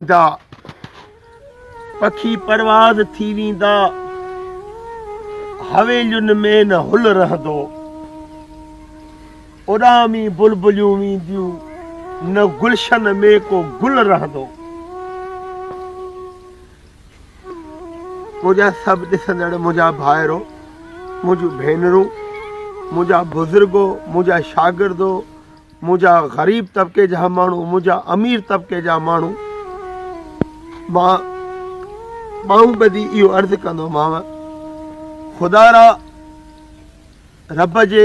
ويندا، پکي پرواز ٿي ويندا، حويلين ۾ نه هل رهندو، اڏامي بلبليون وينديون، نه گلشن ۾ ڪو گل رهندو. منهنجا سڀ ڏسندڙ منهنجا ڀائرو، منهنجون ڀينرون، منهنجا بزرگو، منهنجا شاگردو، منهنجا غريب طبقي جا ماڻهو، منهنجا امير طبقي جا ماڻهو، مان ٻانهون ٻڌي اهو عرض ڪندومانء، خدارا رب جي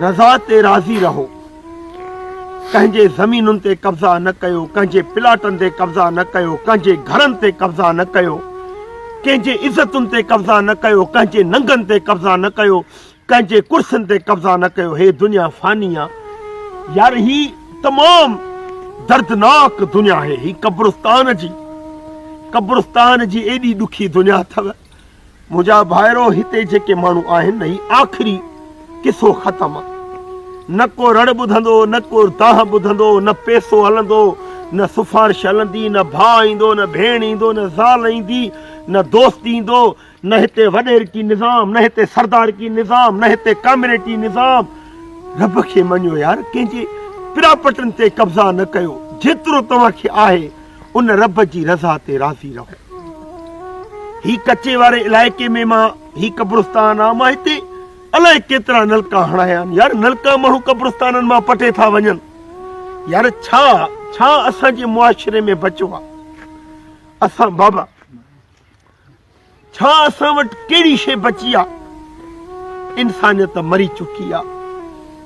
رضا تي راضي رهو، ڪنهن جي زمينن تي قبضا نه ڪيو، ڪنهن جي پلاٽن تي قبضا نه ڪيو، ڪنهن جي گهرن تي قبضا نه ڪيو، ڪنهن جي عزتن تي قبضا نه ڪيو، ڪنهن جي ننگن تي قبضا نه ڪيو، ڪنهن جي ڪرسين تي قبضا نه ڪيو هي دنيا فاني آ يار هي تمام دردناڪ دنيا آهي هي قبرستان جي قبرستان جي ايڏي ڏکي دنيا اٿو منهنجا ڀائرو هتي جيڪي ماڻهو آهن نه هي آخري قصو ختم آ نه ڪو رڙ ٻڌندو نه ڪو دانهن ٻڌندو نه پيسو هلندو نه سفارش هلندي نه ڀاء ايندو نه ڀيڻ ايندو نه زال ايندي نه دوست ايندو نه هتي وڏيرڪي نظام، نه هتي سردارڪي نظام، نه هتي ڪامريٽي نظام. رب کي مڃيو يار، ڪنهن جي پراپرٽين تي قبضا نه ڪيو، جيترو توهان کي آهي ان رب جي رضا تي راضي رهو. هي ڪچي واري علائقي ۾ مان هي قبرستان آ، مان هتي الائي ڪيترا نلڪا هڻايا آهن يار، نلڪا ماڻهو قبرستانن مان پٽي ٿا وڃن يار، ڇا ڇا اسان جي معاشري ۾ بچيو آ؟ اسان بابا ڇا اسان وٽ ڪهڙي شيء بچي آ؟ انسانيت مري چڪي آ.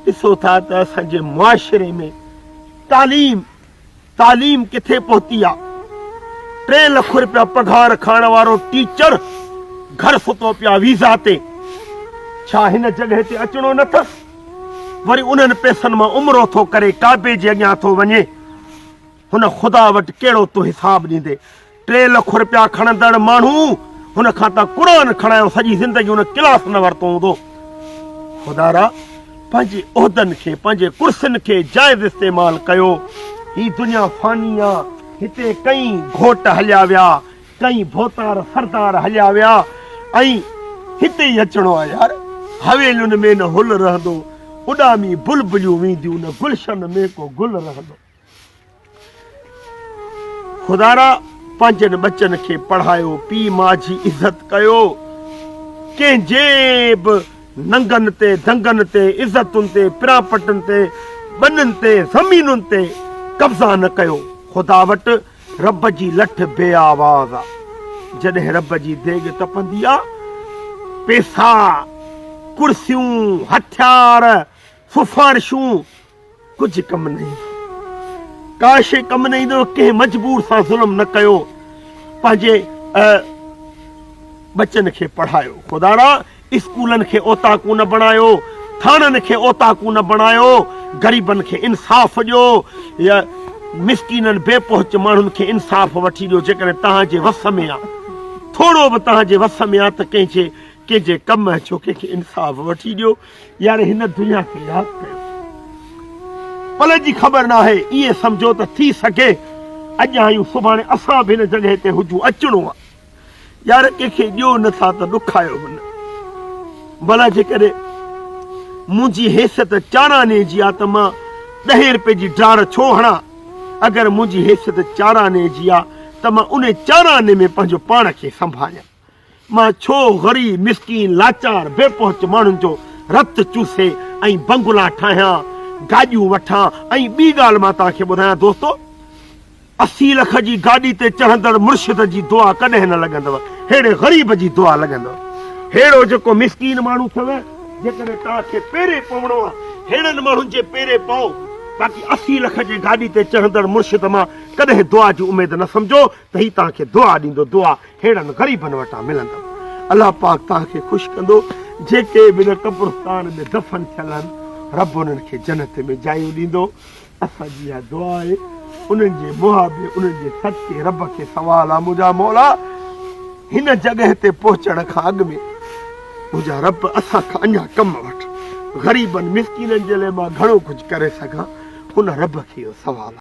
ڏسو ٿا ته اسان جي معاشري ۾ تعليم تعليم ڪٿي پهتي آ؟ ٽي لک روپيا پگهار کائڻ وارو ٽيچر گهر ستو پيا ويزا تي. ڇا هن جڳهه تي اچڻو نه اٿس؟ وري انهن پئسن مان عمرو ٿو ڪري ڪعبي جي اڳيان ٿو وڃي. هن خدا وٽ ڪهڙو تون حساب ڏيندين؟ ٽي لک رپيا کڻندڙ ماڻهو هن کان ته قرآن کڻايو سڄي زندگي هن ڪلاس نه ورتو هوندو. خدارا پنهنجي عهدن کي پنهنجي ڪرسين کي جائز استعمال ڪيو. هي دنيا فاني آ هتي ڪئين گهوٽ هليا ويا ڪئين ڀوتار سردار هليا ويا ۽ هتي ئي اچڻو آ يار. حويلين ۾ نه هل رهندو اڏامي بلبليون وينديون نه گلشن ۾ ڪو گل رهندو. خدارا پنهنجن ٻچن کي پڙهايو، پيء ماء جي عزت ڪيو، ڪنهن جي به ننگن تي، دنگن تي، عزتن تي، پراپرٽين تي، ٻنين تي، زمينن تي قبضا نه ڪيو. خدا وٽ رب جي لٺ بي آواز آ. جڏهن رب جي ديڳ تپندي آ، پيسا، ڪرسيون، هٿيار، سفارشون، ڪجهه ڪم نه ايندو. ڪا شيء ڪم نه ايندو. ڪنهن مجبور سان ظلم نه ڪيو. پنهنجي ٻچن کي پڙهايو. خدارا اسڪولن کي اوطاقون نه بڻايو. ٿاڻن کي اوطاقون نه بڻايو. غريبن کي انصاف ڏيو. يا مسڪينن بي پهچ ماڻهن کي انصاف وٺي ڏيو. جيڪڏهن توهان جي وس ۾ آ ٿورو به توهان جي وس ۾ آ ته ڪنهن جي ڪنهن جي ڪم اچو ڪنهن کي انصاف وٺي ڏيو. يار هن دنيا کي ياد ڪيو. پل جي خبر ناهي، ائين سمجهو ته ٿي سگهي اڄ آهيون سڀاڻي اسان به هن جڳهه تي هجون، اچڻو آ. يار ڪنهن کي ڏيو نه ٿا ته ڏکايو به نه. ڀلا جيڪڏهن منهنجي حيثيت چاراني جي آ ته مان ڏهين رپئي جي ڊار ڇو هڻان؟ اگر منهنجي حيثيت چاراني جي آ ته مان انهي چاراني ۾ پنهنجو پاڻ کي سنڀاليان. مان ڇو غريب، مسڪين، لاچار، بي پهچ ماڻهن جو رت چوسي ۽ بنگلا ٺاهيان، گاڏيون وٺان ۽ ٻي ڳالهه مان توهان کي ٻڌايان دوستو! 80 لک جي گاڏي تي چڙهندڙ مرشد جي دعا ڪڏهن نه لڳندو، ههڙي غريب جي دعا لڳندو. ههڙو جيڪو مسڪين ماڻهو اٿو، جيڪڏهن توهان کي پيري پوڻو آ، ههڙن ماڻهن جي پيري پئو، باقي 80 لک جي گاڏي تي چڙهندڙ مرشد مان ڪڏهن دعا جي اميد نه سمجهو ته هي توهان کي دعا ڏيندو، دعا ههڙن غريبن وٽان ملندو. الله پاڪ توهان کي خوش ڪندو. جيڪي به هن قبرستان ۾ دفن ٿيل آهن رب انهن کي جنت ۾ جايون ڏيندو. اسان جي اها دعا آهي. انهن جي محابي انهن جي صدقي رب کي سوال آ منهنجا مولا هن جڳهه تي پهچڻ کان اڳ ۾ منهنجا رب اسان کان اڃا ڪم وٺ. غريبن مسڪينن جي لاء مان گهڻو ڪجهه ڪري سگهان. هن رب کي اهو سوال آ.